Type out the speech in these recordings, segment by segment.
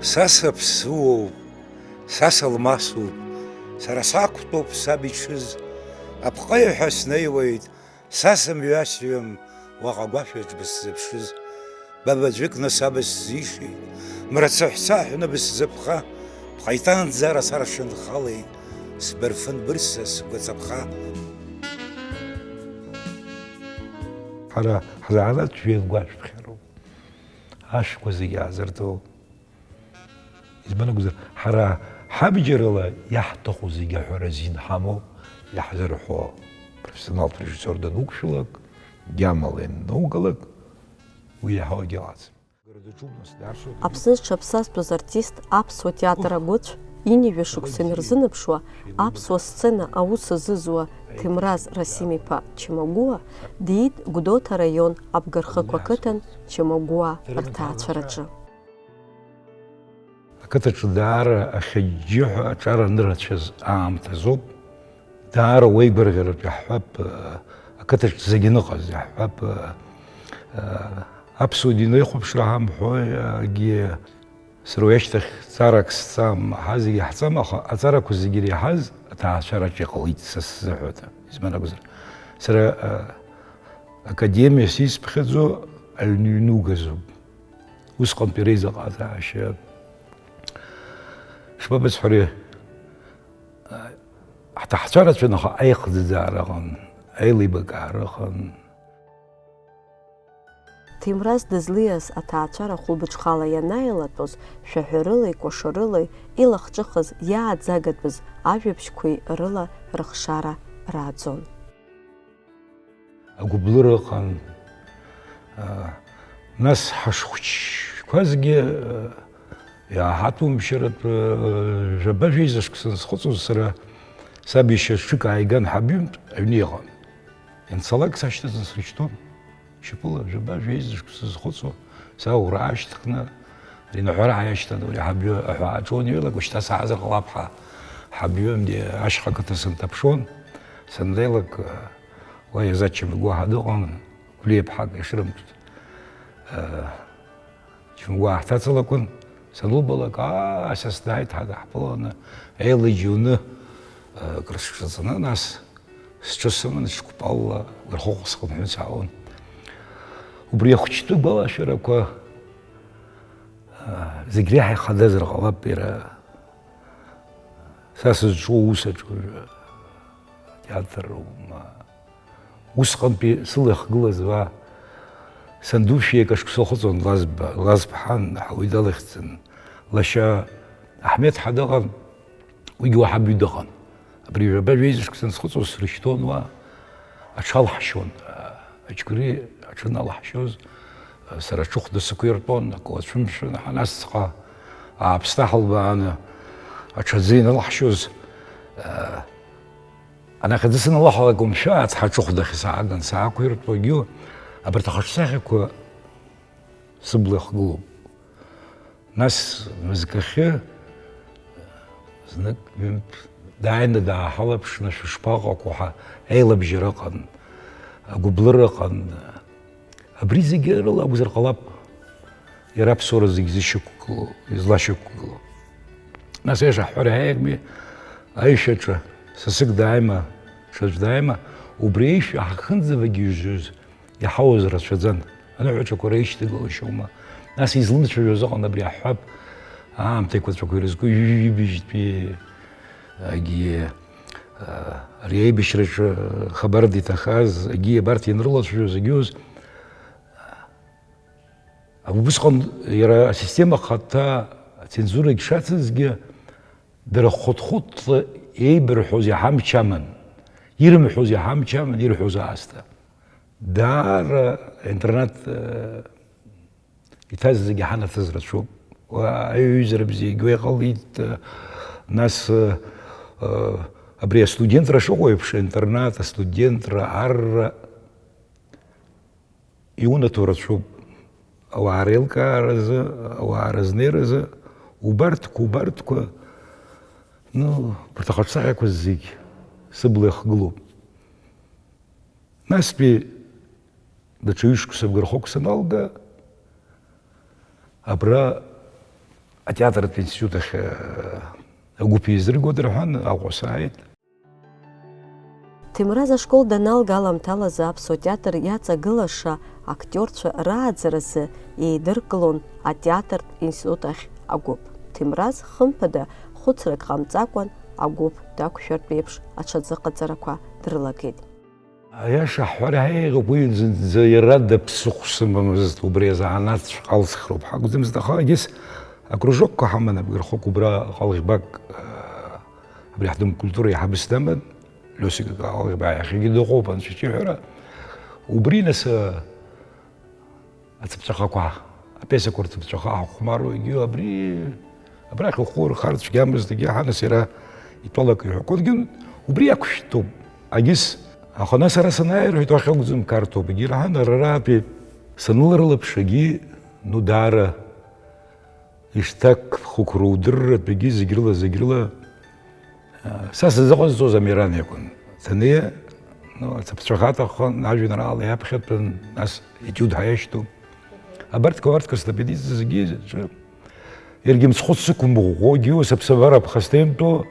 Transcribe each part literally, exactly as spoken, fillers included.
Са саԥсыуоуп, са салмасуп, сара сақәтәоуп саб иҽыз. Апҟаҩ ҳәа снеиуеит, са сымҩасҩым, уаҟа агәашәаҿ бысзыԥшыз. Бабаӡәыкны са бысзишеит, мрацәаҳәцаҳәны бысзыԥха, бҟаиҭанӡа ара сара сшанхалеит, сбырфын бырса сгәаҵаԥха. Ҳара ҳзанааҭ жәеиза гәашәԥхьароуп, ашәқәа зегьы аазыртуоу. Избан акәзар, ҳара ҳабџьарала иаҳҭаху зегьы аҳәара азин ҳамоуп, иаҳзырҳәо профессионалтә режиссиор дануқәшәалак, гьамала ианнаугалак, уи иаҳауагьы ыҟаӡам. Аԥсны зҽаԥсазтәыз артист аԥсуа театр агәыцә ҩынҩажәа шықәса инарзынаԥшуа аԥсуа сцена аус азызуа Ҭемраз Расим-иԥа Чамагәуа диит Гәдоуҭа араион Абгархықә ақыҭан Чамагәуа рҭаацәараҿы. Ақыҭаҿы даара ахьыџьџьыҳәа аҿар анырацәаз аамҭазоуп. Даара уеигәырӷьаратәы иаҳҳәап, ақыҭаҿ зегьы аныҟаз иаҳҳәап, аԥсуа дин аихәаԥшра ҳамҳәои, акгьы сара уи ашьҭахь ҵарак сҵам, ҳа зегьы ҳҵам, аха аҵарақәа зегьы иреиҳаз аҭаацәараҿы иҟалеит са сзыҳәа, избан акәзар, сара, академиа сизԥхьаӡо аҩны иҩнугазоуп. Усҟантәи реизыҟазаашьа. Шԥабасҳәари, ҳҭаацәа рацәан, аха аихӡыӡаара ыҟан, аилибакаара ыҟан. Ҭемраз дызлиаз аҭаацәара хәылбыҽхала ианааилатәоз, шәаҳәарылеи кәашарылеи илахҿыхыз иааӡагатәыз ажәабжьқәеи рыла рыхшара рааӡон. Агәыблыра ыҟан. Нас ҳашхәыҷқәазгьы иааҳаҭумшьаратәы, жәаба-жәеиза шықәса схыҵуаз сара, саб иашьа ҽык ааиган ҳабҩымҭ аҩны иҟан. Ианцалак сашьҭаҵан срышьҭуан. Шьапыла, жәаба-жәеиза шықәса схыҵуа, са аура аашьҭыхны, ари наҳәара ҳаиашьҭан, уи ҳабҩы аҳәаа аҿы уанҩеилак, ушьҭа саазар ҟалап ҳәа, ҳабҩы ашьха қыҭа сынҭаԥшуан, саннеилак, уа иазачча мгәаҳа дыҟан, Гәлиаԥҳак ишрымҭоз. Чымгәаа ҳҭацалақәан, санылбалак, аа, асас дааит ҳәа даҳԥыланы, еилаџьуны, крысҿаҵаны, нас сҽы сыманы, ҽкәпалла, гырхәыхәа схынҳәны саауан. Убри ахәыҷтәы гәалашәарақәа, аа, зегь реиҳа ихадазар ҟалап иара. Са сызҿу аус аҿы уажәы атеатр аума, усҟантәи сылахгылаз уа, санду шәи акы шықәса лхыҵуан, лазба, лазԥҳан, ҳа уи далихьӡын, лашьа Аҳмеҭ ҳа дыҟан, уигьы уаҳа бҩы дыҟан. Абри ҩаба жәеиза шықәса схыҵуа срышьҭуан уа, аҽалҳшьуан, ачкәри аҽы аналаҳшьоз, сара аҽыхәда сықәиртәон, акы уацәымшәан, ҳанасҵҟа, ааԥсны ҳалбааны, аҽаӡы иналаҳшьоз, анахь аӡы саналаҳалак, умшәа, ацҳа аҽыхәдахь сааган саақәиртәогьы, абарҭ ахаҿсахьақәа сыбла ихгылоуп. Нас мызкахьы знык ҩынтә дааины дааҳалаԥшны, шәышԥаҟақәоу ҳәа, аилабжьара ыҟан, агәыблыра ыҟан. Абри зегьы рыла акәзар ҟалап, иара аԥсуара зегь зышьақәгылоу, излашьақәгылоу. Нас аиаша ҳҳәар иааирми, аишәаҿы сасык дааима, ҽаӡә дааима, убри аишәа ҳахынӡавагьежьыз иаҳауаз рацәаӡан. Аныҳәаҿақәа реишьҭагылашьа аума. Нас излымцәажәоз ыҟан абри аҳәҳәаб, аамҭа еиқәаҵәақәа ирызку ҩажәи ҩажәи быжьтәи, агьи, а, ари аибашьраҿы хабарда иҭахаз, агьи абарҭ ианрылацәажәоз, агьиоз. Убысҟан иара асистема ахаҭа ацензурагь шацызгьы, дара хәыҭ-хәыҭла еибырҳәоз иаҳа амч аман, ирымҳәоз иаҳа амч аман, ирҳәоз аасҭа. Даара аинтернат, э, иҭаз зегьы ҳанаҭаз рацәоуп. Уа аиҩызара бзиагьы уа иҟалеит, э, нас, э, э, абри астудентра шыҟоу еиԥш, аинтернат, астудентра, арра, иунаҭо рацәоуп. Ауаа реилкааразы, ауаа рызнеиразы, убарҭқәа, убарҭқәа, ну, убарҭ ахаҿсахьақәа зегь сыбла ихгылоуп. Настәи даҽа ҩышықәса, абгархықәса саналга, абра Атеатртә институт ахь, э, агәыԥ еизыргоит рҳәан, Аҟәа сааит. Ҭемраз ашкол даналга аламҭалазы аԥсуа театр иаҵагылаша актиорцәа рааӡаразы еидыркылон атеатртә институт ахь агәыԥ. Ҭемраз хымԥада хәыцрак ҟамҵакәан агәыԥ дақәшәартә еиԥш аҽазыҟаҵарақәа дрылагеит. Аиаша ҳҳәар иаҳа еиӷьуп, уи зынӡа иара даԥсыхәсымамызт, убри азанааҭҵәҟьа алҵхроуп ҳакәӡамызт, аха егьыс акружокқәа ҳаман, абгырхәык убра Ҟалӷьбак, э, абри ҳдомкультура иаҳабыс даман, Лиосик Ҟалӷьба иахьагьы дыҟоуп, анцәа иџьшьара. Убри нас, э, ацыԥҵәахақәа, апиесақәа рцыԥҵәаха ҳахәмаруа, егьи абри, абрахь ухы урхар цәгьамызт, егьи ҳанас иара итәалак иҳәақәо, егьи убри иақәшәҭуп, агьыс. Аха нас ара санааи, рҳәеит, уахь акәӡам, Қарҭуп, егьи раҳан, ара аратәи санылрылаԥш, егьи, ну, даара ишҭакԥхықәра удырратәгьы зегь рыла, зегь рыла, а, са сызыҟазҵоз Амиран иакәын. Саннеи, ну, ацыԥҵәаха аҭаххан, ажәеинраала иаԥхьатәын, нас етиуд ҳаиашьҭоуп. Абарҭқәа, абарҭқәа стабилизациа зегьы, ҿы-, иаргьы мцхәы сықәымӷәӷәогьы, ус аԥсабара ԥхасҭеимтәо,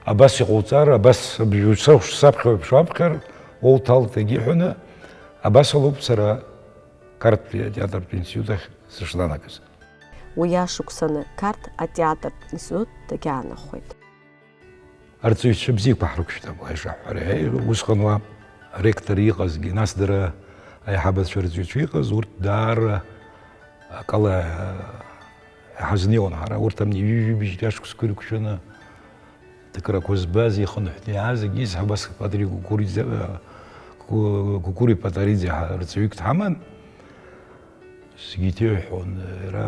абас иҟауҵар, абас абжьы саԥхьа уаԥшуаԥхьар, уоуҭалт, егьи ҳәаны, абас алоуп сара Қарҭтәи атеатртә институт ахь сышнанагаз. Уи ашықәсаны Қарҭ атеатртә институт дагьаанахәеит. Арҵаҩцәа бзиақәа ҳрықәшәҭ, Алла ишаҳҳәара, усҟан уа аректор иҟазгьы, нас дара аиҳабацәа арҵаҩцәа иҟаз, урҭ даара акала иҳазнеиуан ҳара, урҭ амни ҩажәи быжьтәи ашықәсқәа ирықәшәаны, ҭакрақәа збаз, ихынҳәны иааз, егьыс ҳәа убас Патри Кәыкәыриӡе, Кәы-, Кәыкәыри Патариӡе ҳа-, рҵаҩык дҳаман, зегьы иҭеиҳәон, иара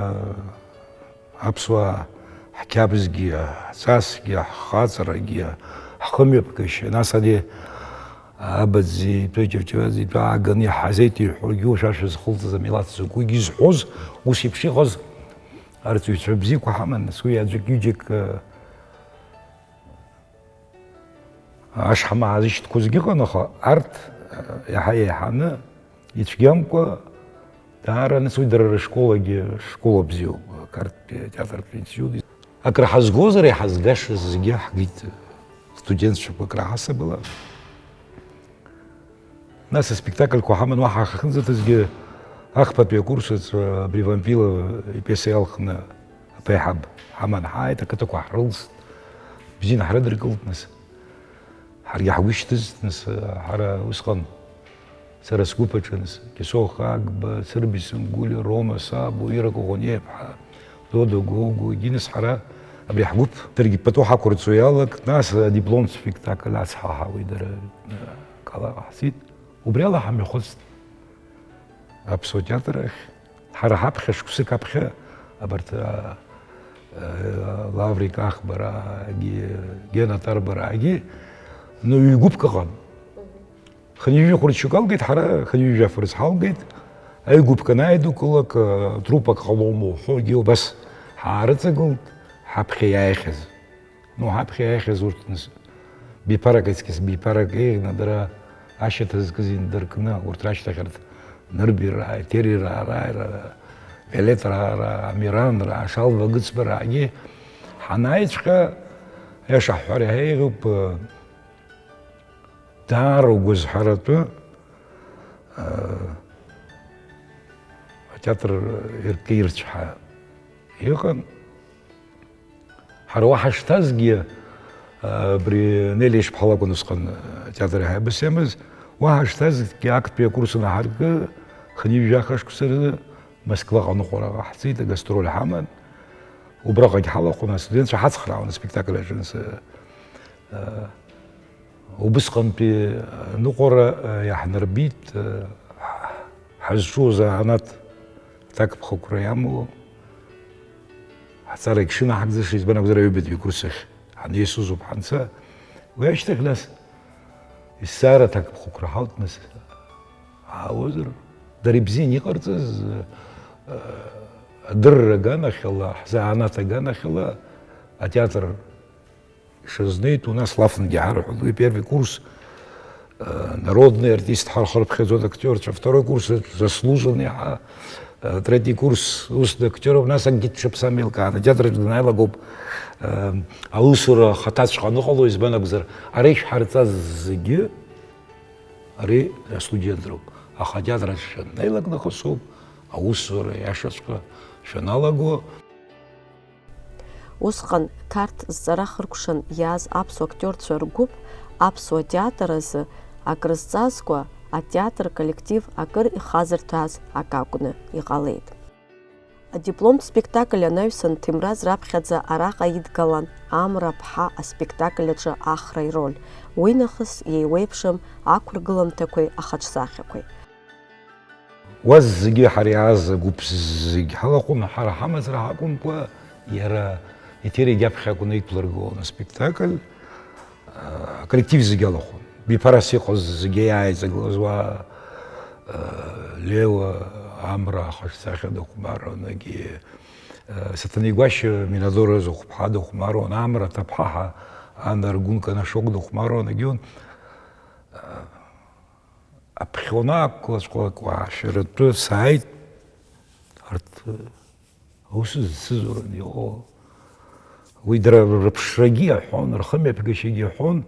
аԥсуаа ҳқьабзгьы, ҳҵасгьы, ҳхаҵарагьы, ҳхымҩаԥгашьа, нас ани абаӡӡеи итәы, ҷавҷаваӡ итәы ааганы иҳазеиҭеиҳәогьы, уи ашәа зхылҵыз амилаҭ закәугьы изҳәоз, ус еиԥш иҟаз арҵаҩцәа бзиақәа ҳаман, нас уи аӡәык-ҩыџьак, ашҳам аазышьҭқәозгьы ыҟан, аха арҭ, иаҳа еиҳаны ицәгьамкәа, даара, нас уи дара рышколагьы школа бзиоуп, Қарҭтәи атеатртә институт. Акры ҳазгозар, иҳазгашаз зегьы ҳгеит, студентцәақәак раҳасабала. Нас аспектакльқәа ҳаман, уаҳа ҳахьынӡаҭазгьы, ахԥатәи акурс аҿы абри Вампилов ипиеса иалхны аԥеиҳаб ҳаман ҳааит, ақыҭақәа ҳрылст, бзианы ҳрыдыркылт, нас. Ҳаргьы ҳгәы ишьҭызт, нас, ҳара усҟан, сара сгәыԥ аҿы, нас, Кьасоу Хагба, Сырби Сынгәлиа, Рома Сабо, Ира Коӷониаԥҳа, Додо Гогои, егьи нас ҳара абри ҳгәыԥ даргьы пату ҳақәырҵо иалагт, нас адипломтә спектакль ацҳа ҳауеит дара, акала ҟаҳҵеит. Убри ала ҳамҩахыҵт аԥсуа театр ахь. Ҳара ҳаԥхьа шықәсык аԥхьа абарҭ, а, а, Лаврик Ахбараагьы, Гена Тарбараагьы, ну, ҩ-гәыԥк ыҟан. Хынҩажәи хәырччак алгеит, ҳара хынҩажәи жәаф рзы ҳалгеит. Аҩ-гәыԥк анааидукылак, а, труппак ҟалома уҳәогьы убас ҳаарыҵагылт, ҳаԥхьа иааихьаз. Ну, ҳаԥхьа иааихьаз урҭ, нас, биԥарак аҵкьыс биԥарак еиӷьны дара ашьаҭа зкыз индыркны, урҭ рашьҭахь арҭ Нырбираа, Терираа, рааира, Виолеттараа, Амиранраа, Шалва Гыцбараагьы ҳанааиҵәҟьа, аиаша ҳҳәар иаҳа еиӷьуп, даара угәазҳаратәы, атеатр иркеирцәҳа иҟан. Ҳара уа ҳашҭазгьы, абри Нели Ишԥҳа лакәын усҟан атеатр аиҳабыс иамаз, уа ҳашҭазгьы актәи акурс анаҳаркы, хынҩажәи жәаха шықәса рзы Москваҟа аныҟәара ҟаҳҵеит, агастроль ҳаман. Убраҟагь ҳалахәын, астудентцәа ҳацхраауан аспектакль аҿы, нас, Убысҟантәи аныҟәара, э, иаҳнарбеит, э, ҳазҿу азанааҭ аҭакԥхықәра иамоу, ҳҵарагь шынаҳагӡаша, избан акәзар, аҩбатәи акурс ахь ҳанеисозоуп ҳанца. Уи ашьҭахь нас есааира аҭакԥхықәра ҳалҵны ҳаауазар, дара ибзианы иҟарҵаз, э, адырра аганахьала, ҳзанааҭ аганахьала атеатр Ишазнеит, у нас Лафнгьы ҳарҳәоит, уи первый курс, э, народный артист ҳархырԥхьаӡоит актиорцәа, второй курс заслуженный ҳа-, Третий курс ус дактиоруп, нас акгьы дшыԥсам еилкааны, атеатраҿ данааилак ауп, э, аусура ахаҭаҵәҟьа аныҟало, избан акәзар, ара ишәҳарҵаз зегьы ари астудентроуп. Аха атеатраҿ шәаннеилак нахыс ауп аусура иашаҵәҟьа шәаналаго. Усҟан Қарҭ зҵара хыркәшан иааз аԥсуа актиорцәа ргәыԥ аԥсуа театр азы акрызҵазкуа, атеатр коллектив акыр ихазырҭәааз акы акәны иҟалеит. Адипломтә спектакль анаҩсан, Ҭемраз раԥхьаӡа араҟа идгалан Амра ԥҳа аспектакль аҿы Ахра ироль. Уи нахыс иеиуеиԥшым ақәыргыламҭақәеи ахаҿсахьақәеи. Уа зегьы ҳара иааз агәыԥ зегь ҳалахәын, ҳара ҳамазара ҳакәымкәа, иара еҭери иаԥхьа акәны иқәлыргылон аспектакль, а, аколлектив зегьы алахәын. Биԥарас иҟаз зегьы иааиҵагылаз уа, а, Леуа, Амра ахаҿсахьа дыхәмаруан, егьи, а, Саҭанеи Гәашьа Минадора зыхәԥҳа дыхәмаруан, Амра аҭыԥҳа ан Аргәын Канашок дыхәмаруан, егьиун. Аԥхьа уанаақәлаҵәҟьалак уаашәаратәы сааит, арҭ аус зцыз уран иҟоу. Уи дара рыԥшрагьы иаҳәон, рхымҩаԥгашьагьы иаҳәон,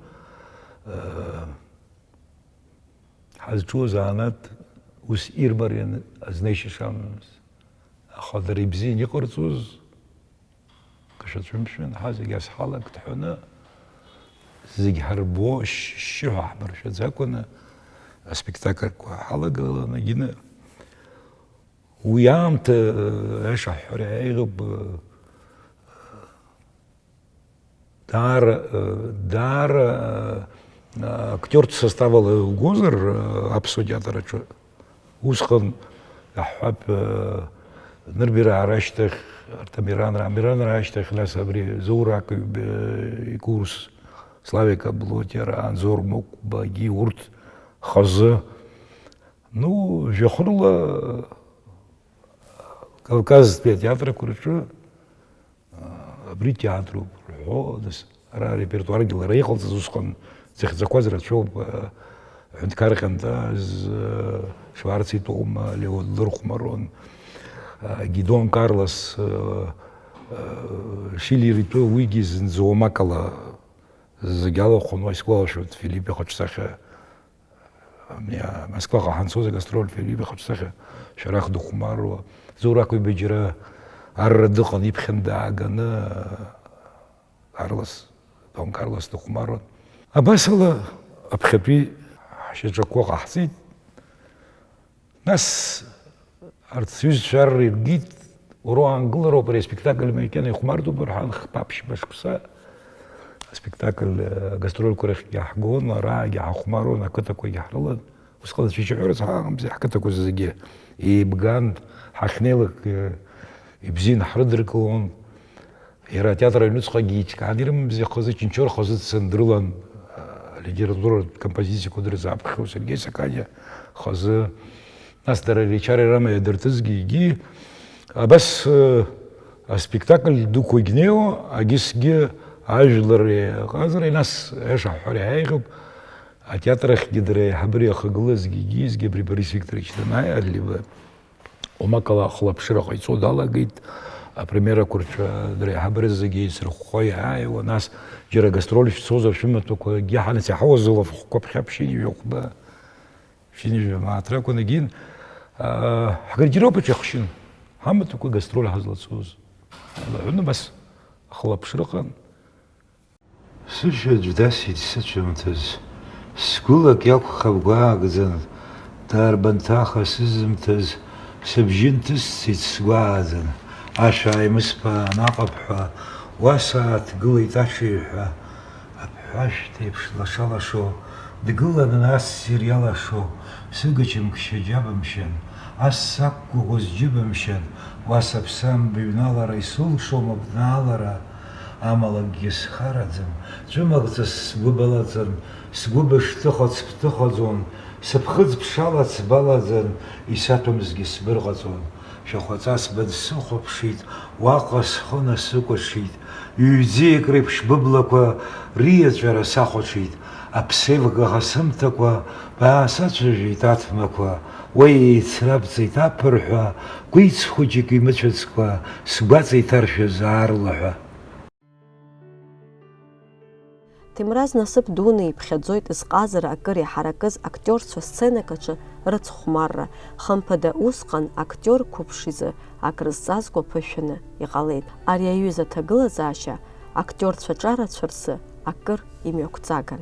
э, ҳазҿу азанааҭ ус ирмариан азнеишьа шамамыз. Аха дара ибзиан иҟарҵоз, Кашацәымшәан, ҳа зегь азҳалак дҳәаны, зегь ҳарбо, шьшьы ҳәа ҳмыршәаӡакәаны аспектакльқәа ҳалагаланы, егьины уи аамҭа, аиаша ҳҳәар иаиӷьуп, даара, даара актиортә составала иугозар, аԥсуа театр аҿы, Усҟан иаҳҳәап, э, Нырбераа рашьҭахь, арҭ Амиранраа, Амиранраа ашьҭахь, нас абри Заур Акаҩба икурс, Славик Аблотиа, Анзор Мықәбагьы, урҭ хазы. Ну, жәохәырла Кавказтәи атеатрқәа рҿы Абри театруп рҳәо, нас, ара арепертуаргьы лара иҟалҵаз усҟан, дзыхьӡақәаз рацәоуп, э, Ҳәынҭқар Ҟьантаз, э, Шварц итәоума, Леон лырхәмарон, э, Гидон Карлос, э, э, Шиллер итәы, уигьы зынӡа уамакала зегь алахәын, уа исгәалашәоит, Филипп ихаҿсахьа. Абни, а, Москваҟа ҳанцоз агастрольқәа ибихәаҽ сахьа Шәарах дыхәмаруа, Зурак ҩбаџьара арра дыҟан, иԥхьан дааганы, Карлос, Дон Карлос дыхәмаруан. Абасала аԥхьатәи ҳшьаҿақәа ҟаҳҵеит. Нас Арҭ сҩызцәа арра иргеит, уара уаангылароуп ари аспектакль макьана ихәмартәуп рҳәан, хԥа-ԥшьба шықәса аспектакль, э, гастрольқәа рахьгьы ҳгон, араагьы ҳахәмаруан, ақыҭақәагьы ҳрылан. Усҟан ацәашьаҳәа рацәа ҳаҟамзи, ҳқыҭақәа зегьы еибган, ҳахьнеилак, э, ибзиан ҳрыдыркылон. Иара атеатр аҩныҵҟагьы иҿкаан ирымамзи, хазы Чынчор хазы дцан дрылан, а, литературатә композициақәа дырзаԥхьо, Сергеи Саканиа хазы, нас дара ричара ирама иадыртызгьы, егьи абас, э, аспектакль дуқәагь неиуа, агьысгьы ажәлари аҟазареи, нас аиаша ҳҳәар иааиӷьуп, атеатр ахьгьы дара аиҳабыра иахагылазгьы, егьизгьы абри Борис Викторович данааи, Алиба. Уамакала ахылаԥшыра ҟаиҵо далагеит, апремиерақәа рҿы дреиҳабыра зегьы еицырхәхәа иааиуа, нас џьара агастроль шәцозар шәымаҭәақәагьы ҳанац иаҳауаз лафхәқәа ԥхьа ԥшьынҩажәа хәба, ԥшьынҩажәа мааҭ ракәын, егьин, аа, ҳгардеробаҿ иахшьын, ҳамаҭәақәа гастроль ҳазлацоз. Лаҳәаны абас ахылаԥшра ыҟан. Сышьаӡә дасит сыцәымҭаз, сгәылак иакәхап гәаакӡан, дарбан ҭаха сызымҭаз, сыбжьы нҭысцеит сгәааӡан, ашә ааимысԥаан аҟаԥҳәа, уа сааҭгылеит аҽыҩҳәа, аԥҳәашәҭ еиԥш лаша-лашо, дгыланы ассир иалашо, сыгачамкшьа џьабымшьан, ас сақәгәыӷуаз џьыбымшьан, уа саԥсам быҩналара, исылшома бнаалара, Амала акгьы схараӡам, ҵәымаӷҵас сгәы балаҵан, сгәы бышҭыхац бҭыхаӡон, сыԥхыӡ ԥшалац балаӡан, исаҭәамзгьы сбырҟаҵон. Шәахәаҵас быдсыхәаԥшит, уаҟа схы насыкәаҽит, ҩ-ӡиак реиԥш быблақәа риаҵәара сахәаҽит, Аԥсеивга ҟасымҭақәа баасацәажәеит аҭмақәа, уа еицрабҵеит аԥырҳәа, гәиц хәыҷык имыцәацкәа, сгәаҵа иҭаршәыз аарлаҳәа. Ҭемраз насыԥ дуны иԥхьаӡоит зҟазара акыр иҳаракыз актиорцәа сценак аҿы рыцхәмарра, хымԥада усҟан актиор қәыԥш изы акрызҵазкуа ԥышәаны иҟалеит. Ари аҩыза аҭагылазаашьа актиорцәа ҿарацәа рзы акыр имҩақәҵаган.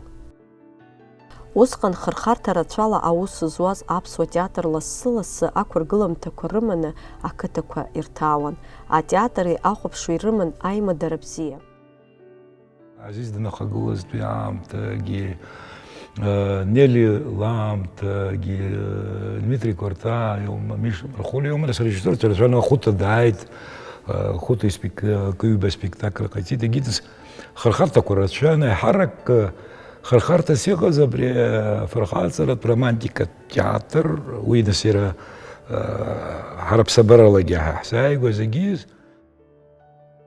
Усҟан хырхарҭа рацәала аус зуаз аԥсуа театр лассы-лассы ақәыргыламҭақәа рыманы ақыҭақәа ирҭаауан. Атеатри ахәаԥшҩы ирыман аимадара бзиа. Азиз данахагылазтәи аамҭагьы, Нели лаамҭагьы, Дмитри Кварта иоума, Миша Мархулиа иоума, нас арежиссиорцәа рацәаны Хәыта дааит, Хәыта ҩба спектакль ҟаиҵеит, егьиҭ хырхарҭақәа рацәан, еиҳарак хырхарҭас иҟаз абри афырхаҵаратә романтикатә театр, уи нас иара ҳара ԥсабаралагьы ҳзааигәаз егьиз.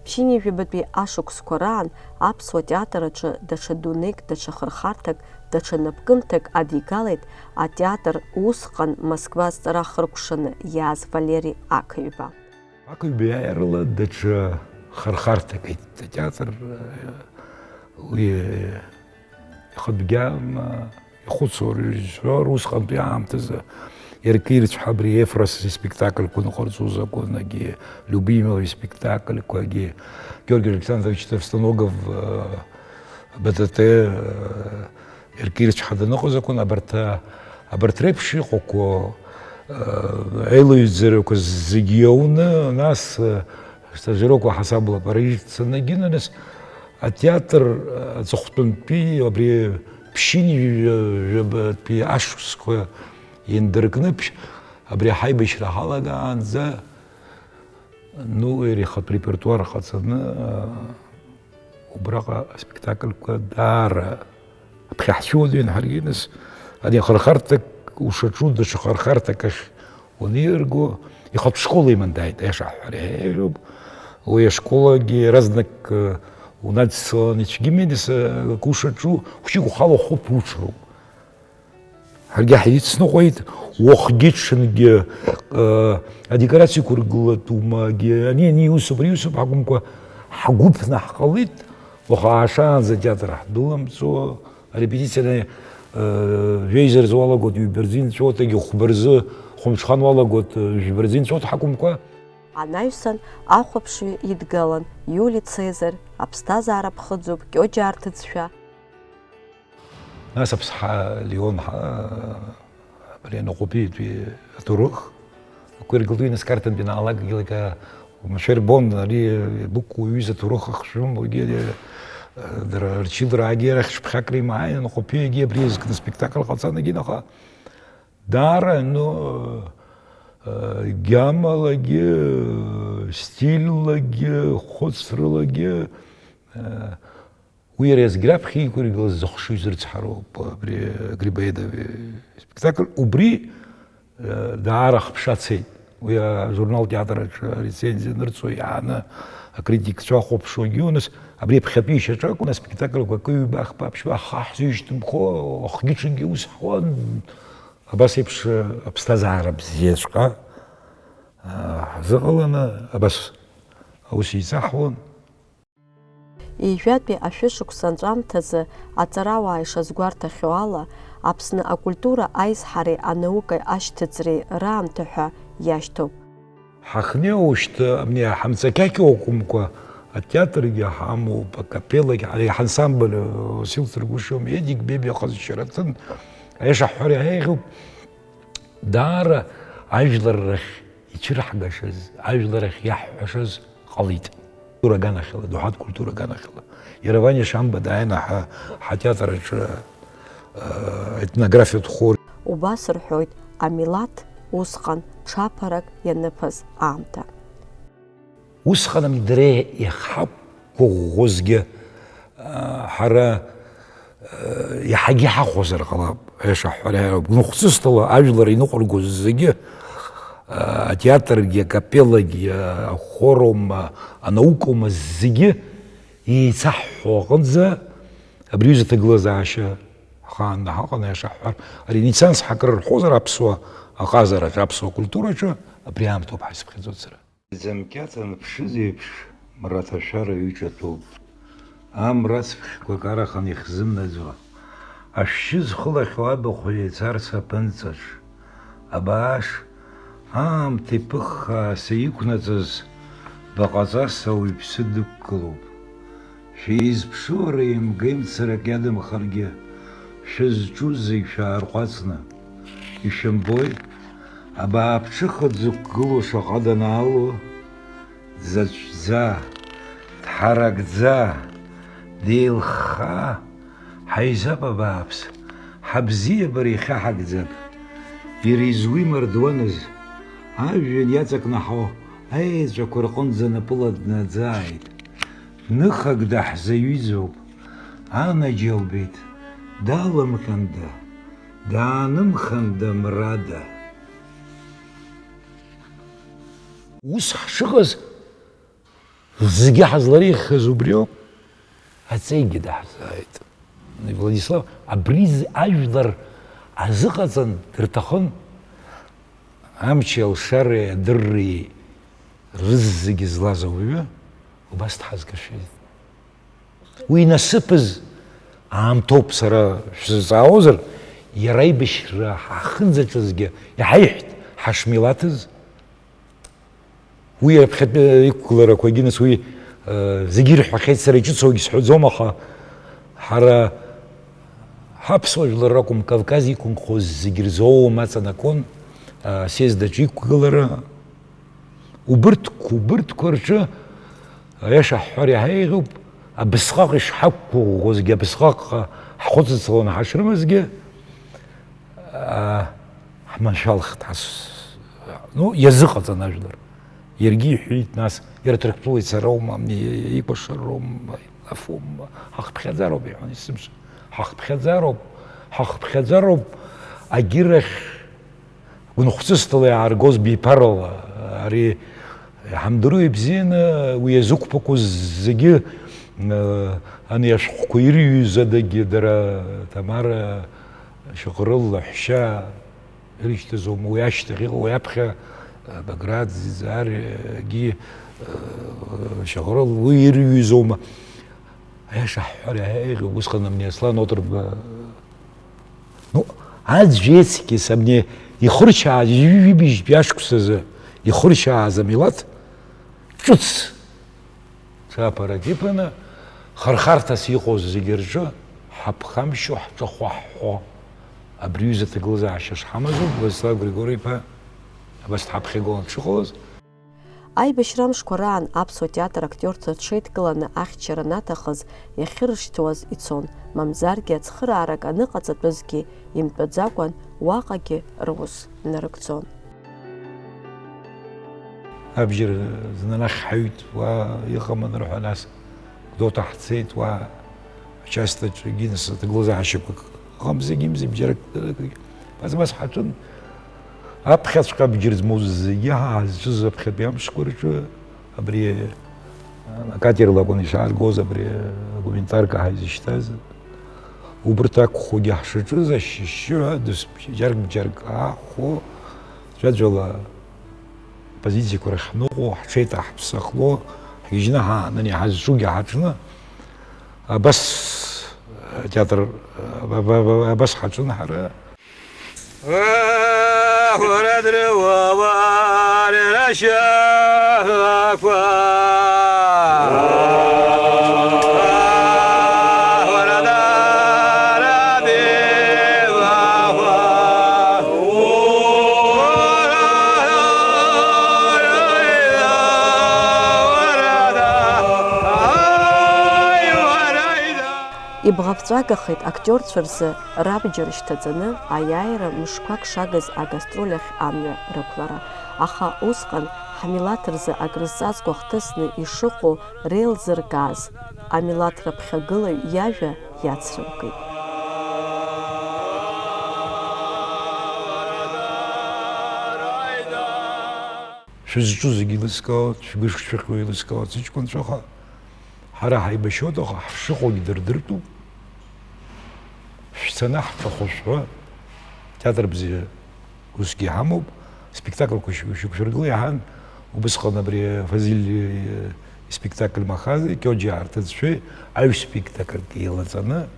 Ԥшьынҩажәабатәи ашықәсқәа раан аԥсуа театр аҿы даҽа дунеик, даҽа хырхарҭак, даҽа напкымҭак адигалеит атеатр усҟан Москва азҵаара ахыркәшаны иааз Валери Ақаҩба. Ақаҩба иааирала даҽа хырхарҭак аиҭеит атеатр, уи ихатә гьама ихәыцуа режиссиор усҟантәи аамҭазы Еркирцә ҳабри Ефрос испектакльқәа ныҟарҵоз акәын, егьи Любимов испектакльқәагьы, Георги Александрович Товстоногов, Б Т Т, Еркирцә ҳа даныҟаз акәын, абарҭ, абарҭ реиԥш иҟақәоу аилаҩӡарақәа зегьы иауны, нас стажировка ҳасабла Париж дцаны, егьи нас атеатр аҵыхәтәантәи абри ԥшьынҩажәабатәи ашықәсқәа индыркны, абри ҳаибашьра ҳалагаанӡа, ну, иара ихатә репертуар ҟаҵаны, убраҟа аспектакльқәа даара аԥхьа ҳцәыуадаҩын ҳаргьы, нас, ани ахырхарҭак ушаҿу даҽа хырхарҭак ахь уанирго, ихатә школа иман дааит, аиаша ҳҳәар еиҳа еиӷьуп. Уи ашколагьы иаразнак, э, уначцалан ицәгьами, нас, э, акы ушаҿу, хәыҷык ухала ухәы ԥуҽроуп. Ҳаргьы ҳицныҟәеит, уахгьы-ҽынгьы, э, адекорациақәа ргылатәумагьы, ани, ани, усуп, ари усуп ҳакәымкәа, ҳгәы ԥнаҳҟалеит, уаха аашаанӡа атеатр ҳдәыламҵуа, арепетициа, э, жәеиза рзы уалагоит, ҩба рзы инҵәоит, егьи хәба рзы, хәымҽхан уалагоит, э, жәба рзы инҵәоит ҳакәымкәа. Анаҩсан ахәаԥшҩы идгалан Иули Цезар, Аԥсҭазаара ԥхыӡуп, Кьоџьа арҭыӡшәа. Нас Аԥсҳа Леон ҳа-, абри анаҟәатәиатәи аҭоурых ақәиргылт, уи нас Қарҭынтәи анаалак, егьлак уамашәа ирбон, ари Бықәкәа уҩыза аҭоурых ахшәын, уигьы, э, дара рчылараагьы арахь шьыԥхьак римааин, анаҟәатәиагьы абри иазкны спектакль ҟаҵан, егьи наҟ-, даара, ну, э, гьамалагьы, стильлагьы, хәыцрылагьы, э, Уи иара иазгьы раԥхьа иқәиргылаз зыхшыҩ зырцҳароуп абри Грибоедов испектакль. Убри, э, даара ахԥша цеит. Уи ажурнал Театр аҿы арецензиа анырҵо иааны акритикцәа ахәаԥшуагьы, нас абри ԥхьатәи ишьаҿакәын аспектакльқәа акы-ҩба, ахԥа-аԥшьба ахаҳә зышьҭымхуа, ахгьы-ҽынгьы ус ҳуан. Абас еиԥш аԥсҭазаара бзиаҵәҟьа, э, ҳзыҟаланы абас аус еицаҳуан. Ҩажәатәи ашәышықәса анҵәамҭазы аҵарауаа ишазгәарҭахьоу ала, Аԥсны акультура аизҳареи анаукеи ашьҭыҵреи раамҭа ҳәа иашьҭоуп. Ҳахнеиуашьҭа, абни ҳамҵақьақьоу акәымкәа, атеатргьы ҳамоуп, акапеллагьы, ари ҳансамбль, Васил Ҭыргәышиа, Едик Бебиа ҟазшьараҭын, аиаша ҳҳәар иаҳа еиӷьуп. Даара ажәлар рахь ицәырҳгашаз, ажәлар ахь иаҳҳәашаз ҟалеит. Культура аганахьала, доуҳатә культура аганахьала. Иара Ваниа Шамба дааины ҳа, ҳатеатр аҿы, э, етнографиатә хор. Убас рҳәоит амилаҭ усҟан ҽаԥарак ианыԥаз аамҭа. Усҟан амидре иахьҳақәгәыӷәӷәозгьы, э, ҳара Иаҳагьы иҳахәозар ҟалап, аиаша ҳҳәар, гәныхәҵысҭала ажәлар иныҟәыргоз зегьы, атеатргьы, акапеллагьы, ахор аума, анаука аума, зегьы еицаҳҳәо аҟынӡа абри аҩыза аҭагылазаашьа Хаан ҳаҟан, аиаша ҳҳәар, аренессанс ҳакрырҳәозар аԥсуа аҟазараҿы, аԥсуа культураҿы, абри аамҭоуп ҳазыԥхьаӡоз сара. Ӡамкьаҭан ԥшыз еиԥш мраҭашәара ҩыџьа ҭоуп. Амра цԥхьқәак араханы ихзымнаӡо, ашәшьы зхылахьоу абахә еицарц аԥынҵаҿ, абааш, аамҭа иԥыххааса иқәнаҵаз баҟаҵас ауаҩԥсы дықәгылоуп. Шәизԥшу ара имгеимцарак иадамхаргьы, шәызҿу зегь шәаарҟәаҵны. Ишәымбои, абааԥҽыха дзықәгылоу шаҟа данаало, дзаҵәӡа, дҳаракӡа, деилхха, ҳаизап абааԥс, ҳабзиабара ихьаҳагӡак. Иара изуимардуаныз, ажәҩан иаҵакнаҳау аеҵәақәа рҟынӡа напыла днаӡааит. Ныхак даҳзаҩызоуп, анаџьалбеит, даламҟьанда, даанымханда мрада. Ус ҳшыҟаз, зегьы ҳазлареиӷьхаз убриоуп, аҵеигьы даҳзааит. Владислав, абри з-, ажәлар азыҟаҵан дырҭахын, амчи алшареи адырреи рызегьы злаз ауаҩы убас дҳазгашәеит. Уи насыԥыз аамҭоуп, сара шәзыҵаауазар, иара аибашьра ҳахьынӡаҿызгьы иҳаиҳәт ҳашмилаҭыз. Уи аԥхьатәи иқәгыларақәагьы, нас, уи, э, зегьы ирҳәахьеит, сара иҿыцуагьы сҳәаӡом, аха ҳара ҳаԥсуа жәлар ракәым, Кавказ иқәынхоз зегьы рзоуам аҵанакуан, э, асъезд аҿы иқәгылара. Убырҭ-, убырҭқәа рҿы, аиаша ҳҳәар, иаҳа еиӷьуп, абысҟак ишҳақәгәыӷуазгьы, абысҟак ҳхәыцыцлон ҳашрымазгьы, аа, ҳманшәалахт ҳас-, ну, иазыҟаҵан ажәлар. Иаргьы иҳәеит, нас, иара Ҭырқәтәыла ицароума, икәашароума, илафума, ҳахыԥхьаӡароуп, иҳәон есымша. Ҳахыԥхьаӡароуп, ҳахыԥхьаӡароуп, агьырахь гәынхәҵысҭала иааргоз биԥарала, ари иҳамдыруа ибзианы уи иазықәԥақәоз зегьы, э, ани ашәҟәқәа ирҩыз адагьы дара Тамара Шьаҟрыл лаҳәшьа ирышьҭазоума, уи ашьҭахь иҟоу, уи аԥхьа, э, Баграт Зизаргьы, э, Шьаҟрыл уи ирҩызоума? Аиаша ҳҳәар, иаҳа еиӷьуп, усҟан абни Аслан Отрба, ну, аӡә ецкьыс абни ихырчааз, ҩажәижәибжьтәи ашықәсазы ихырчааз амилаҭ ҿыц ҽаԥарак иԥаны, хархарҭас иҟоу зегьы рҿы ҳаԥхамшьо, ҳҿахәы ҳҳәо, абри аҩыза аҭагылазаашьа шҳамазу, Владислав Григори-иԥа абас дҳаԥхьагылан дшыҟалаз, Аибашьра амшқәа раан аԥсуа театр актиорцәа рҽеидкыланы ахьчара анаҭахыз иахьыршьҭуаз ицон, мамзаргьы ацхыраарак аныҟаҵатәызгьы имтәаӡакәан уаҟагьы рус нарыгӡон. Абџьар зны анахь ҳаҩт, уа иҟам анырҳәа, нас Гәдоуҭа ҳцеит, уа Ачасҭаҿ егьи нас аҭагылазаашьақәак ыҟамзи, имзи, бџьарак, баӡ-баӡ ҳаҿын. Аԥхьаҵәҟьа абџьар змоу зегьы ҳаазҿыз аԥхьатәи амшқәа рҿы абри, а, акатерла акәын ишааргоз, абри агуманитарка ҳаизышьҭаз. Убырҭ ақәхогьы ҳшаҿыз, ашьшьыҳәа дысбжьарк-бжьарк аахәо, ӡәаӡәала апозициақәа рахь ҳныҟәо, ҳҽеиҭаҳԥсахло, ҳгьежьны ҳаанын, иҳазҿугьы ҳаҿны, абас атеатр, аба-, аба-, абас ҳаҿын ҳара. Ибӷаԥҵәагахеит актиорцәа рзы рабџьар шьҭаҵаны аиааира мышқәак шагыз агастроль ахь амҩа рықәлара. Аха усҟан ҳмилаҭ рзы акрызҵазкуа хҭысны ишыҟоу реилзыркааз, амилаҭ раԥхьагылаҩ иажәа иацрымкит. Шәызҿу зегьы еилыскаауеит, шәгәышәхьоу еилыскаауеит, сыҷкәынцәа, аха ҳара ҳаибашьуеит, аха ҳшыҟоугьы дырдыртәуп. Шәц-, Санаҳҭаху шәҳәа, театр бзиа усгьы иҳамоуп, спектакльқәа шьоук шьоук шәыргыла иаҳан, убысҟан абри Фазиль испектакль Махаз, Кьоџьа Арҭыӡшәи аҩ спектакльк еилаҵаны,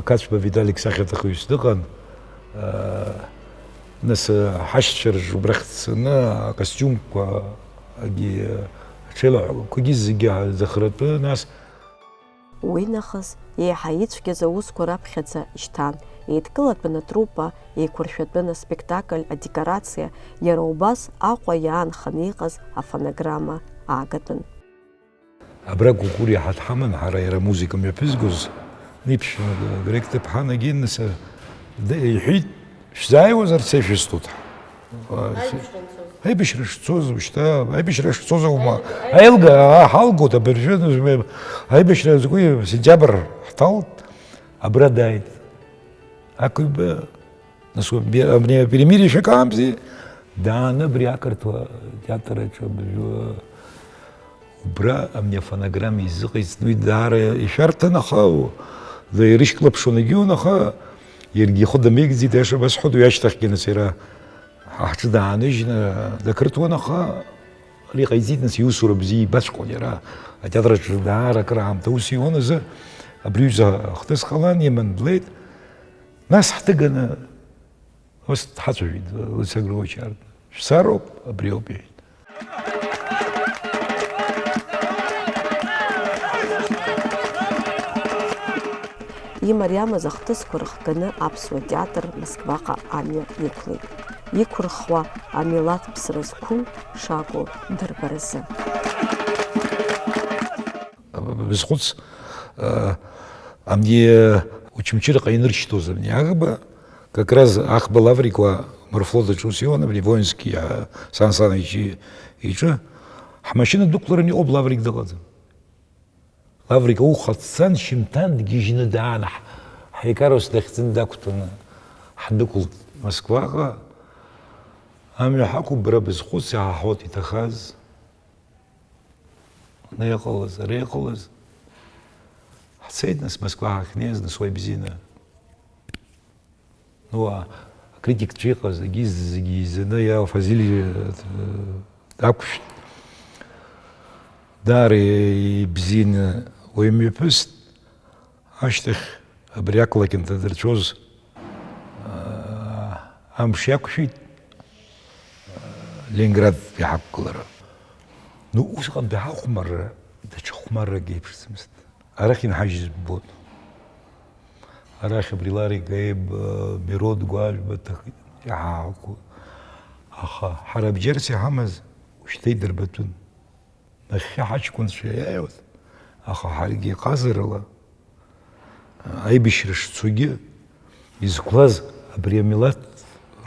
Қацәба Виталик сахьаҭыхҩыс дыҟан, нас ҳашьцәа рҿы убрахь дцаны акостиумқәагьы, аҽеилаҳәақәагьы зегьы ҳзыхратәы, нас Уи нахыс еиҳа ицәгьаз аусқәа раԥхьаӡа ишьҭан, еидкылатәын атруппа, еиқәыршәатәын аспектакль адекорациа, иара убас Аҟәа иаанханы иҟаз афонограмма аагатәын. Абра Кәыкәыр иаҳа дҳаман, ҳара иара амузыка мҩаԥызгоз, Ниԥшьба Грек-ҭыԥҳа Нагинаса д-, иҳәит, шәзааиуазар, сеишәыстут. Аибашьра анцоз. Аибашьра шцоз, ушьҭа, аибашьра шцоз аума? Аилга, аа, ҳалгоит абыржәы, аибашьра закәи, сентиабр ҳҭалт, абра дааит. Ақәиба, нас, уи, абри, абри перемирие шәакаамзи, дааны абри ақырҭуа театр аҿы абыржәы Убра абни афонограмма изыҟаиҵт, уи даара ишәарҭан, аха, да, ирышьклаԥшуан егьиун, аха иаргьы ихы дамеигӡеит, аиаша басҳәоит, уи ашьҭахьгьы, нас, иара ҳа-, ҳҿы дааныжьны дақырҭуан, аха ари ҟаиҵеит, нас, иусура бзиа ибаҵәҟьон иара. Атеатр аҿы даара акыраамҭа аус иуан азы, абри ҩыза ахҭыс ҟалан, иман длеит. Нас ҳҭыганы ус дҳацәажәеит, Луциа Григорьевич Ардна. Шәцароуп, абри ауп, иҳәеит. Имариамыз ахҭысқәа рыхганы аԥсуа театр Москваҟа амҩа иқәлеит. Иқәырхуа амилаҭ ԥсра зқәым шакәу дырбаразы. Бызхәыц, а, амни Очамчыраҟа иныршьҭоз амни аӷба, как раз аӷба Лаврик уа морфлот аҿы ус иуан, абни воинский, а, Сан Саныч и-, иҿы, ҳмашьына дықәлараны иҟоуп, Лаврик дыҟаӡам. Лаврик ауха дцан, шьымҭан дгьежьны даан, ҳ-, ҳикарус дахьӡын дақәтәаны ҳдәықәлт Москваҟа. Амҩа ҳақәуп, бара бызхәыц, иаҳаҳауеит иҭахаз. Ана иҟалаз, ара иҟалаз. Ҳцеит, нас, Москва ҳахьнеиз, нас, уа ибзианы. Ну, а, акритикцәа иҟаз, егьи зегьы еизаны, иа, Фазиль, э, дақәшәт. Даара ибзианы уаҩ мҩаԥыст. Ашьҭахь абри ақалақь анҭадырцәоз, аа, амш иақәшәеит, аа, Ленинград иҳақәгылара. Ну, усҟантәи ҳахәмарра даҽа хәмаррак еиԥшӡамызт. Арахь инҳажьыз ббон. Арахь абри Ларик Гаиб, аа, Мирод Гәажәба дҭахеит, иҳаҳақәа. Аха ҳара абџьарс иҳамаз ушьҭа идырбатәын. Нахьхьи ҳаҷкәынцәа иааиуаз, аха ҳаргьы ҟазарала, аибашьра шцогьы, изқәлаз абри амилаҭ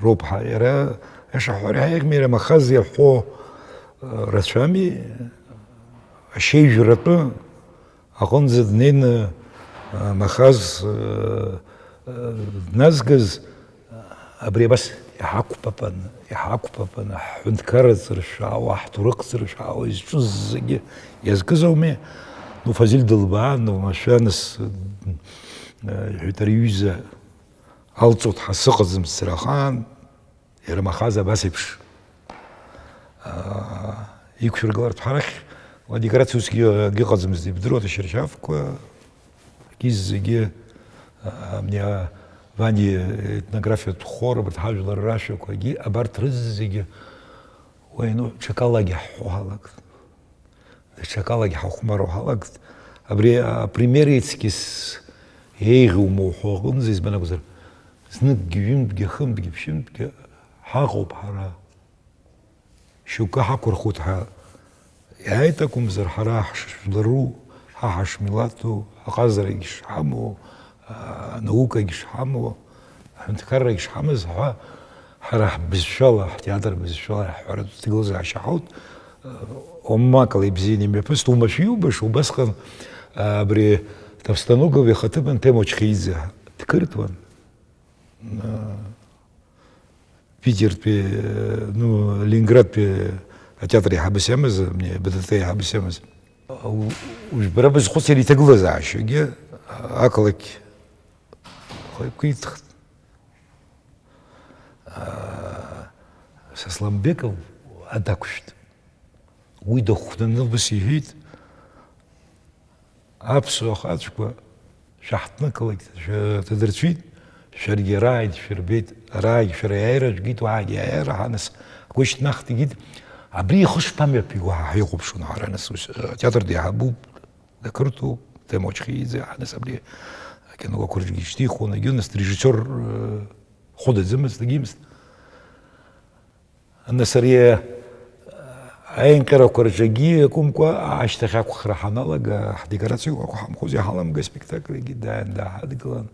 роуп ҳа, иара, аиаша ҳәа, иаҳа иахьмиара Махаз иаҳәо, рацәами, ашьеижәратәы аҟынӡа днеины, Махаз, дназгаз, Абри абас иҳақәпапаны, иҳақәпапаны, ҳҳәынҭқарра ҵыршәаауа, ҳҭоурых ҵыршәаауа изҿыз зегьы иазкыз ауми? Ну, Фазиль дылбаан, оумашәа, нас, э, иҳәеит, ари иҩыза алҵуеит ҳәа сыҟаӡам сара ахаан, иара Махаз абас еиԥш, аа, иқәшәыргылартә ҳарахь, уа декорациа усгьы акгьы ыҟаӡамызт, ибдыруада, ашьаршьафқәа, акгьы зегьы, аа, абни, аа, Вани етнографиатә хор, абарҭ ҳажәлар рашәақәагьы, абарҭ рызегьы, уа иану, ҽакалагьы ҳҳәо ҳалагт. Даҽакалагьы ҳахәмаруа ҳалагт. Абри апример еиҵкьыс еиӷьума уҳәо аҟынӡа, избан акәзар, зныкгьы, ҩынтәгьы, хынтәгьы, ԥшьынтәгьы ҳаҟоуп ҳара. Шьоукы ҳақәырхуеит ҳәа иааит акәымзар, ҳара ҳшыжәлару, ҳа ҳашмилаҭу, ҳаҟазарагь шҳамоу, анаукагь шҳамоу, аҳәынҭқаррагь шҳамаз ҳәа, ҳара ҳбызшәала, ҳтеатр бызшәала иаҳҳәаратәы ҭагылазаашьа ҳауит. Омакала ибзианы имҩаԥыст, умашәа иубаша, убасҟан, а, абри Ҭавсҭаногов ихаҭыԥан Ҭема Очхеиӡе дқырҭуан. А, Питертәи, э, ну, Ленинградтәи атеатр еиҳабыс иамаз, абни, Б Д Т еиҳабыс иамаз. У-, уажә бара бызхәыцыр иҭагылазаашьагьы ақалақь Қәиҭхт. Сасламбеков адақәшәт. Уи дыхәнаны убас иҳәеит, аԥсуа ахацәқәа шәаҳҭнықалақь, шәа-, ҭадырцәит, шәаргьы араагь шәырбеит, араагь шәара иааира жәгеит, уаагьы иааира ҳанас, агәышьҭнахт игеит, абри ихы шԥамҩаԥиго ҳа ҳихәаԥшуан ҳара, нас ус, атеатр деиҳабуп, ақырҭуп, Тема Очхиӡе, ҳанас абри акино ақәырџьгьы ишьҭихуан, егьи нас режиссиор, э, хәыдаӡамызт, дагьимызт. Нас ари, э, аинҟьарақәа рҿагьы иакәымкәа, ашьҭахь ақәхра ҳаналага, ҳдекорациақәа ҳамхәыз иҳаламга, аспектакль егьи дааин дааҳадгылан.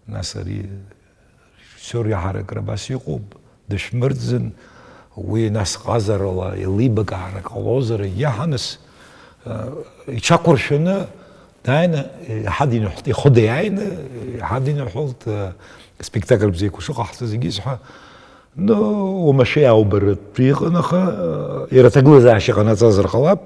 Нас ари режиссиор иаҳаракыра абас иҟоуп, дышәмырӡын, уи нас ҟазарала еилибакаара ҟалозар, егьи ҳанас, э, иҽақәыршәаны, дааины, иҳадиныҳәалт, ихәыда иааины, иҳадиныҳәалт, э, спектакль бзиақәа шыҟаҳҵаз егьи сҳәа, ну, уамашәа иаубаратәы иҟан, аха, э, иара аҭагылазаашьа ҟанаҵазар ҟалап.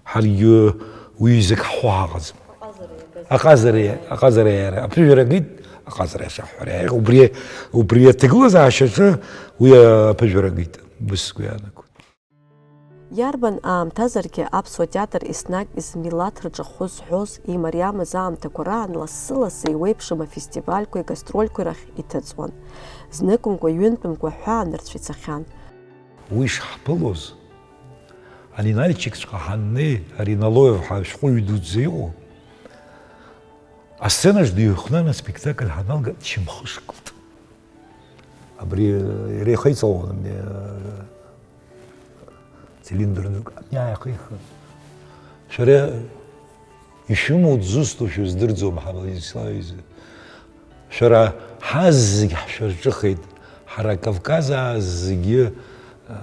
Ҳаргьы уи изакә ҳҳәо ҳаҟаӡам. Аҟазара иагаз. Аҟазара иа-, аҟазара иара аԥыжәара агеит, аҟазара иашаҳҳәара иаиӷ-, убри, убри аҭагылазаашьаҿы уи аԥыжәара агеит, убас сгәы иаанагоит. Иарбан аамҭазаргьы аԥсуа театр еснагь измилаҭ рҿахәы зҳәоз, имариамыз аамҭақәа раан лассы-лассы еиуеиԥшым афестивальқәеи гастрольқәеи рахь иҭыҵуан. Зныкымкәа, ҩынтәымкәа ҳәаа нырцә ицахьан. Уи шҳаԥылоз, ани Нальчикҵәҟьа ҳаннеи, ари Налоев ҳәа ашәҟәыҩҩы дуӡӡа иҟоу, асценаҿ дыҩхнан аспектакль ҳаналга, дшьамхышгылт. Абри, э, иара ихеиҵалон, абни, э, цилиндрнык абни ааихихын. Шәара ишәымоу дзусҭоу шәыздырӡом, ҳа Владислав изы. Шәара ҳазегь ҳшәырҿыхеит, ҳара Кавказаа зегьы, э,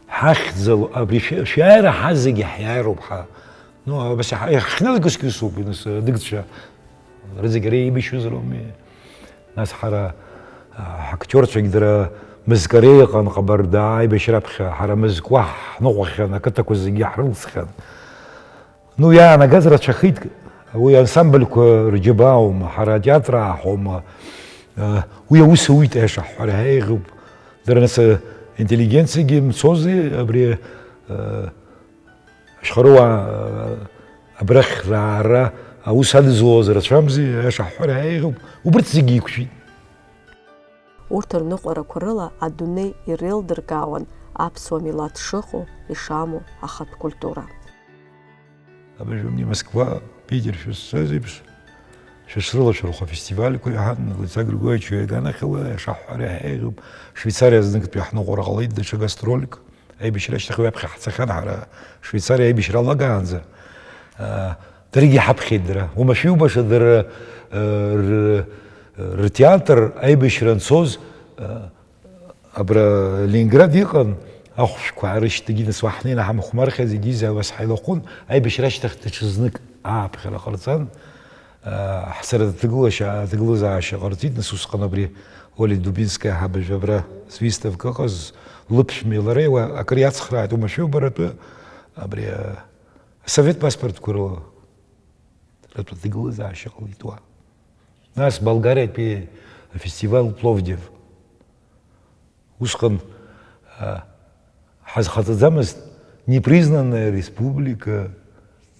ҳахьӡала, абри шәа-, шәааира ҳазегь ҳиааироуп ҳа. Ну, абас иаҳ-, иахьхьнеилак усгьы усоуп, нас, адыгцәа рызегь ара еибашьҩызар ауми. Нас ҳара, а, ҳактиорцәагь дара мызкара иҟан, Ҟабарда аибашьраԥхьа ҳара мызкуа ҳныҟәахьан, ақыҭақәа зегьы ҳрылҵхьан. Ну, иаанагаз рацәахеит, уи ансамбльқәа рџьабааума, ҳара атеатр ааҳаума, э, уи аус ауит, аиаша ҳҳәар, иаҳа еиӷьуп. Дара нас, э, интеллигенциагьы мцози, абри, э, ашьхаруаа, э, абрахь раара аус адызуаз рацәамзи, аиаша ҳҳәар, иаҳа еиӷьуп. Убырҭ зегьы еиқәшәеит. Урҭ рныҟәарақәа рыла адунеи иреилдыркаауан аԥсуа милаҭ шыҟоу, ишамоу ахатә культура. Абыржәы Москва, Питер шәызцаз еиԥш, шәышрылашәырхәа афестивальқәа иаҳан, Луица Григорьевич иганахьала, иаша ҳҳәара иаҳа еиӷьуп. Швеицариа зныктәи ҳныҟәара ҟалеит даҽа гастрольк. Аибашьра ашьҭахь уи аԥхьа ҳцахьан ҳара, Швеицариа аибашьра алагаанӡа. Даргьы иҳаԥхьеит дара. Уамашәа иубаша дара, р-, ртеатр аибашьра анцоз, абра Ленинград иҟан, ахәшәқәа аарышьҭагьы, нас уа ҳнеины ҳамхәмархьа зегьы изаауаз ҳаилахәын, аибашьра ашьҭахь даҽазнык ааԥхьара ҟарҵан, ҳцара аҭагылашьа-, аҭагылазаашьа ҟарҵеит, нас усҟан абри Оля Дубинская ҳабыжә абра звиставка ыҟаз, лыԥшәмеи лареи уа акыр иацхрааит, уамашәа иубаратәы абри, асовет паспортқәа рыла. Ртәы ҭагылазаашьа ҟалеит уа. Нас Болгариатәи афестиваль Пловдив. Усҟан, а, ҳазхаҵаӡамызт непризнанная республика,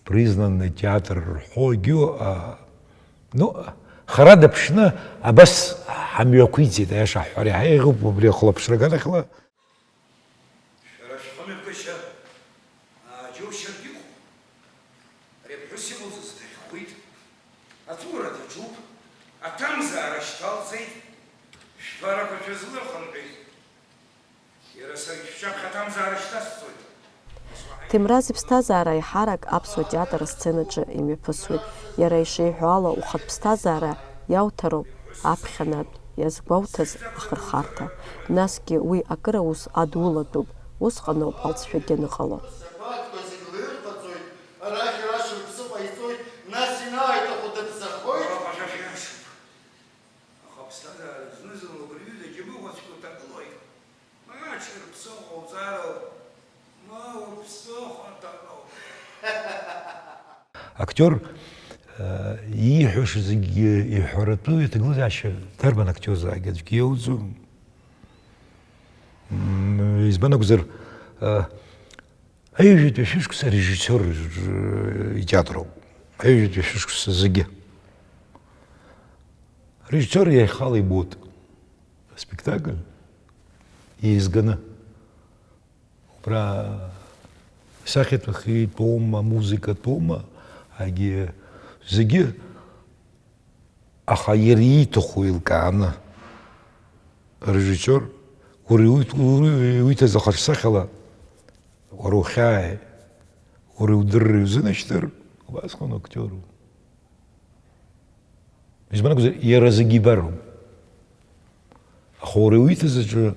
признанный театр рҳәогьы, а, ну, хара дыԥшны абас ҳамҩақәиҵеит, аиаша ҳҳәар иаҳа еиӷьуп убри ахылаԥшра аганахьала. Шәара шәхымҩаԥгашьа, аа, џьоушьартә иҟоуп. Ари аԥҳәыс иҟалҵаз дҭахьхәит. Аҵәуара даҿуп. Аҭамзаара шьҭалҵеит. Шәԥарақәа шәазлырхынҳәит. Иара саргь шәҿаԥхьа аҭамзаара шьҭасҵоит. Ҭемраз иԥсҭазаара аиҳарак аԥсуа театр асценаҿы имҩаԥысуеит. Иара ишиҳәо ала, ухатә ԥсҭазаара иауҭароуп аԥхьанатә иазгәауҭаз ахырхарҭа. Насгьы уи акыр аус адулатәуп, усҟаноуп алҵшәагьы аныҟало. Асабаҭқәа зегь лырҟаҵоит, арахь-арахь рыԥсы ҟаиҵоит, нас ианааиҭаху дыԥсахоит. Уаҟа шәа шәиашоуп. Аха аԥсҭазаара зны-зынла убри ҩыза џьабыхәацәгьа уҭагылоит. Ма ҽырԥсыхәа уҵароуп, ма уԥсыхәа ҭароуп. Актиор, э, Ииҳәаша зегьы иҳәаратәы иҭагылазаашьа дарбан актиорзаалак аӡәгьы иоуӡом. М, избан акәзар, а, аҩажәатәи ашәышықәса арежиссиор, э, итеатроуп. Аҩажәатәи ашәышықәса зегьы. Арежиссиор иахьала ибоит аспектакль еизганы. Убра сахьаҭәахьеитәоума, музыкатәоума, агьи зегьы, аха иара ииҭаху еилкааны, арежиссиор, уара иуит-, уи-, уиҭаз ахаҿсахьала, уара ухьааи, уара иудырра иузынашьҭыр, убасҟан актиоруп. Избан акәзар, иара зегьы ибароуп. Аха уара иуиҭаз аҿы,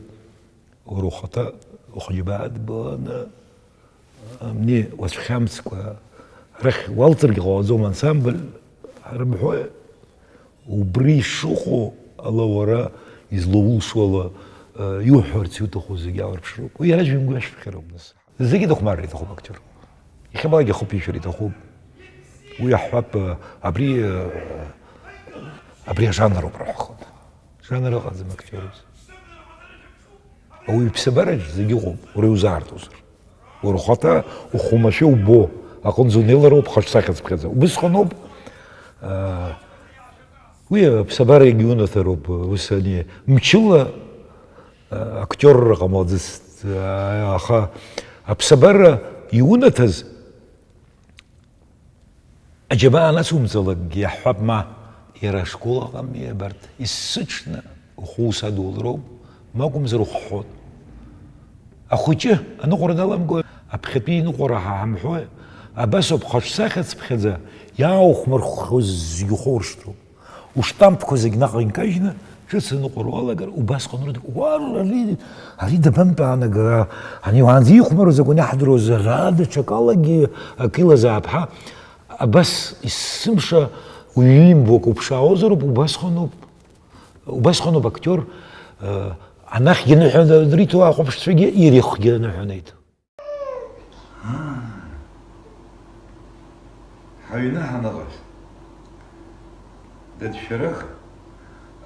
уара ухаҭа ухәыҷбаа дбаны, амни уацәхьамҵкәа, арахь уалҵыргьы ҟалаӡом, ансамбль ҳарымҳәои, убри ишыҟоу ала уара излоулшо ала, э, иуҳәарц иуҭаху зегьы аларԥшроуп. Уи иаразнак уи ашәԥхьароуп нас. Зегьы дыхәмарра иҭахуп актиор. Иахьабалак ихы ԥишәар иҭахуп. Уи аҳҳәап, абри, абри ажанр ауп рҳәахуп. Жанр ыҟаӡам актиор изы. Ауаҩы иԥсабараҿ зегьы ыҟоуп, уара иузаартузар. Уара ухаҭа ухәмашәа убо, аҟынӡа унеилароуп хаҿсахьацыԥхьаӡа. Убысҟаноуп, аа, уи аԥсабарагьы унаҭароуп, ус ани, мчыла актиорра ҟамлаӡацт, аха аԥсабара иунаҭаз аџьабаа анацумҵалакгьы иаҳҳәап, ма иара ашкол аҟами, абарҭ есыҽны ухы ус адулароуп, ма акәымзар ухҳәот. Ахәыҷы аныҟәара даламго, аԥхьатәи иныҟәара ҳа ҳамҳәои, абас ауп хаҿсахьацыԥхьаӡа иааухәмархоз зегьы ухоуршҭроуп. Уштампқәа зегь наҟ инкажьны, ҿыц аныҟәара уалагар, убасҟан урҭ, уар, ари, ари дабантәаанагара, ани уаанӡа ихәмаруаз акәын иаҳдыруаз, ара даҽакалагьы акы илазаап ҳәа, абас есымша уҩимбо акы уԥшаауазароуп, убасҟаноуп, убасҟаноуп актиор, э, анахьгьы аныҳәа риҭо ахәаԥшцәагьы ирихгьы аныҳәа наиҭо. Аа, ҳаҩны ҳаныҟаз. Дад Шәарах,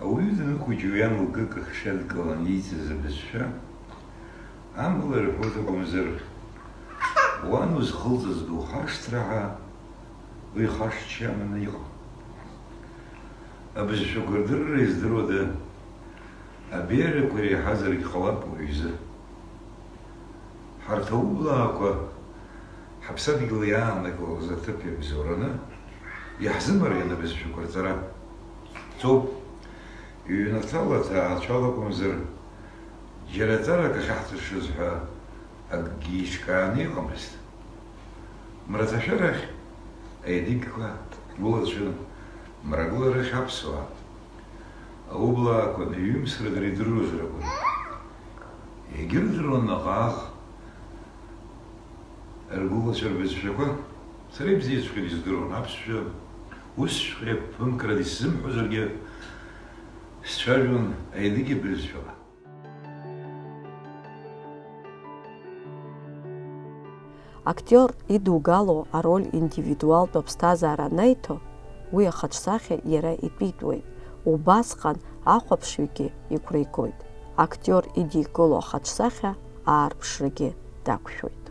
ауаҩы данхәыҷу иан лкык ахшыҩ адкыланы иҵаз абызшәа, амала ирҳәоит акәымзар, уан узхылҵыз духашҭра ҳәа уи хашҭшьа аманы иҟам. Абызшәақәа рдырра издыруада, абеиарақәа иреиҳазаргь ҟалап уаҩ изы. Ҳарҭ аублаақәа ҳаԥсадгьыл иаанагауаз аҭыԥ иабзоураны иаҳзымариан абызшәақәа рҵара. Ҵоуп, ҩнаҭала, ҭаацәала акәымзар, џьара ҵарак ахьаҳҵашаз ҳәа акгьы еиҿкааны иҟамызт. Мраҭашәарахь аедыгьқәа гәылацәан, мрагыларахь аԥсуаа. Аублаақәа ҩымсра дара идыруазар акәын. Егьырдыруан наҟ-ааҟ ргәылацәа рбызшәақәа, сара ибзиаҵәҟьаны издыруан аԥсшәа, усҵәҟьа ԥымкрада исзымҳәозаргьы, сцәажәон аедыгьа бызшәала. Актиор идугало ароль индивидуалтә аԥсҭазаара анаиҭо, уи ахаҿсахьа иара итәитәуеит, убасҟан ахәаԥшҩгьы игәра игоит, актиор идикыло ахаҿсахьа аарԥшрагьы дақәшәоит.